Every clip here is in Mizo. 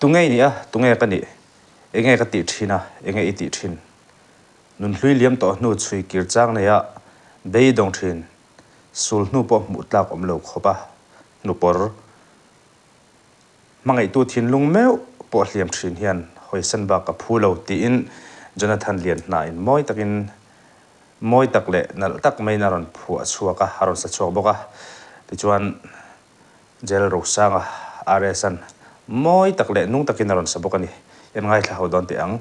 Tunge i nih a, tunge ka nih? Enge ka tih thin a, enge i tih thin? Nunhlui liam tawh hnu chhui kir chang neia beidawng thin, sul hnu pawh hmuh tlak awm lo khawp a, hnupawr hmangaihtu thinlung meuh pawh hliam thin hian hawisan bak ka phu lo tiin Jonathan Lianhna in mawi takin mawi tak leh nalh tak maiin a rawn phuah chhuak a, a rawn sa chhuak bawk a. Tichuan Jail Rosanga RS-a'n mawi tak leh nung takin a rawn sa bawk a ni. En ngaithla ho dawn teh ang.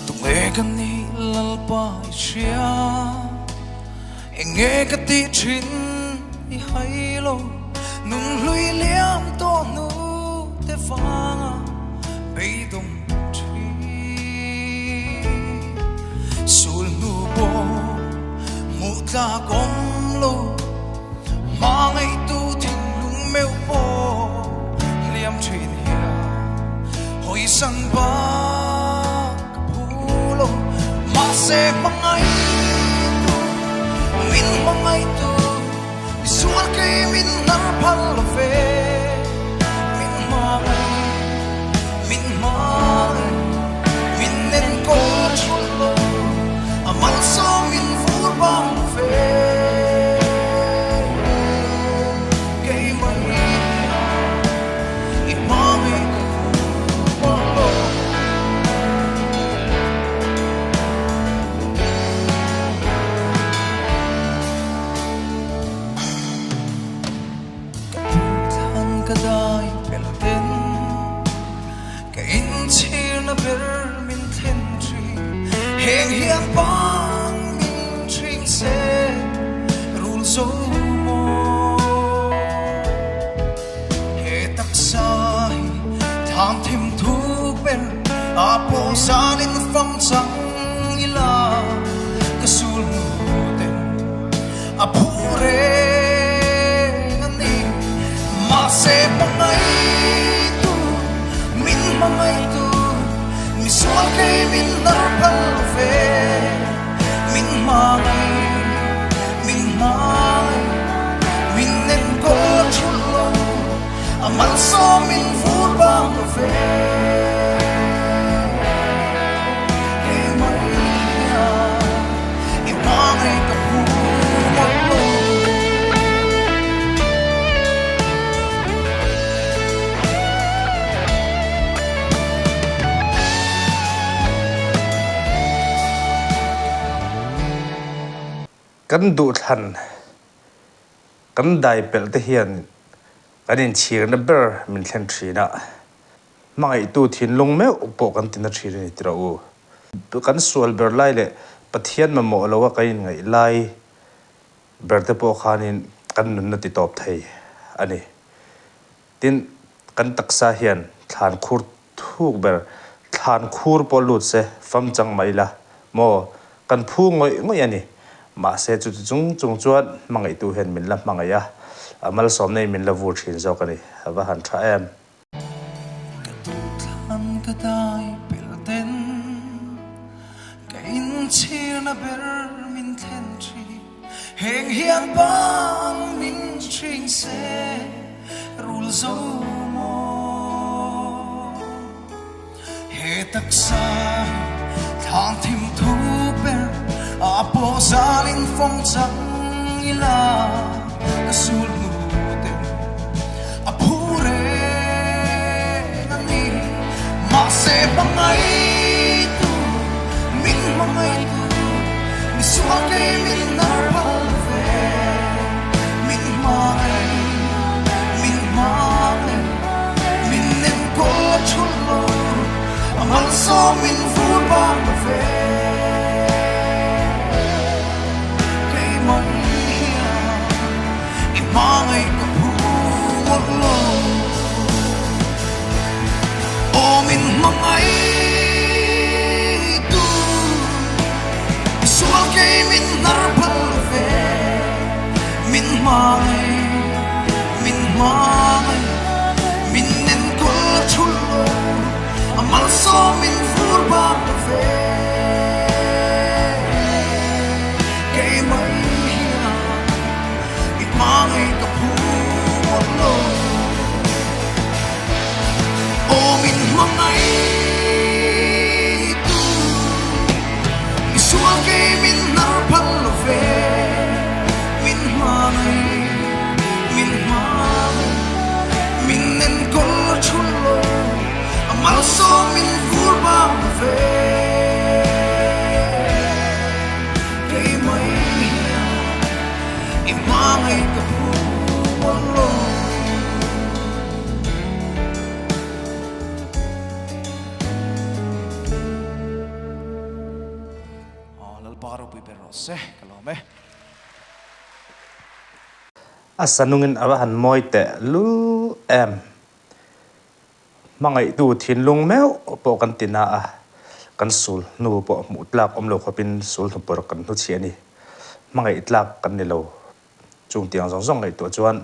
Tunge ka nih Lalpa i hria, enge ka tih thin i hai lo, nunhlui liam tawh hnu te vanga beidawng thin. Sul hnu pawh hmuh tlak awm lo, hmangaihtu thinlung meuh pawh hliam thin hian hawisan bak ka phu lo. Mahse hmangaihtu, min hmangaihtu, misual kei min hnar phal lo ve. Min hmangaih, min hmangaih, min enkawl thul lo, a malsawm min vur bang lo ve. Keimah hian i hmangaih ka phu lo. Ka duhthlan ka dai pel ten ka inchhirna ber min thlen thin heng hian bang min thin se rul zo maw he taksa hi thlam thim thu ber a pawh zanin fam chang ila ka sul hnu ten a phu reng a ni. Mahse hmangaihtu, min hmangaihtu, misual kei min hnar phal lo ve. Min hmangaih, min hmangaih, min enkawl thulh lo, a malsawm min vur bang lo ve. Keimah hian i hmangaih ka phu mawlh lo. Kan duhthlan kan dai pelh te hian kan inchhirna ber min thlen thin a. Hmangaihtu thinlung meuh pawh kan tina thin a ni tirah u. Kan sual ber lai leh Pathian mamawh loa kan inngaih lai ber te pawh khanin kan nunna ti tawp thei a ni. Tin, kan taksa hian thlan khur thuk ber, thlan khur pawh lut se fam chang mah ila maw, kan phu ngawih ngawih a ni. Mahse chuti chung chung chuan hmangaihtu hian min la hmangaih a, a malsawmna in min la vur thin zawk a ni. A va han tha em! Ka duhthlan ka dai pel ten ka inchhirna ber min thlen thin heng hian bang min hring se rul zo maw he taksa hi thlang thim thu ber a pawh zalin fawng chang ila ka sul hnu ten A phu reng a ni. Mahse hmangaihtu, min hmangaihtu, misual kei min hnar phal ve. Min hmangaih, min hmangaih, min enkawl a thulh lo, a malsawm min vur bak lo ve. Keimah hian I hmangaih ka phu ngawt lo. Aw min hmangaihtu, i sual kei min hnar phal ve. Min hmangaih, min hmangaih, ber rawh se. Ka lawm e. A sanungin a va han mawi teh lul em. Hmangaihtu thinlung meuh pawh kan ti na a, kan sul hnu pawh hmuh tlak awm lo khawpin sul hnu pawr kan hnuchhiah a ni. Hmangaih tlak kan ni lo. Chung tiang zawng zawng ngaihtuah chuan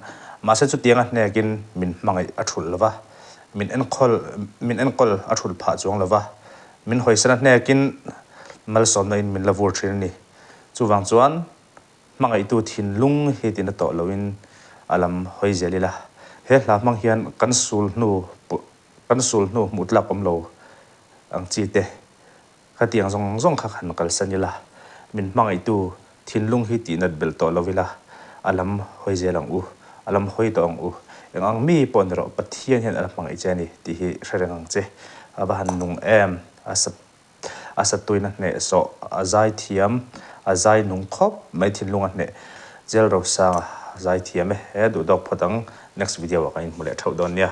mahse chutianga hnekin min hmangaih a thulh lo va, min enkawl min enkawl a thulh phah chuang lo va, min hawisana hnekin malsawmna in min la vur thin a ni. Chuvang chuan hmangaihtu thinlung hi tina tawh loin a lam hawi zel ila. He hla hmang hian kan sul hnu kan sul hnu hmuh tlak awm lo ang chi te Khatiang zawng zawng kha han kalsan ila, min hmangaihtu thinlung hi tihnat belh tawh lo ila, a lam hawi zel ang u, a lam hawi tawh ang u. Eng ang mi pawh ni rawh, Pathian hian a la hmangaih che a ni tih hi hre reng ang che. A va han nung em! A sa a satuin a hneh sawh, a zai thiam, a zai nung khawp mai thinlung a hneh. Jail Rosanga zai thiam e, he duh dawk phawt ang, next video ah kan inhmu leh theuh dawn nia.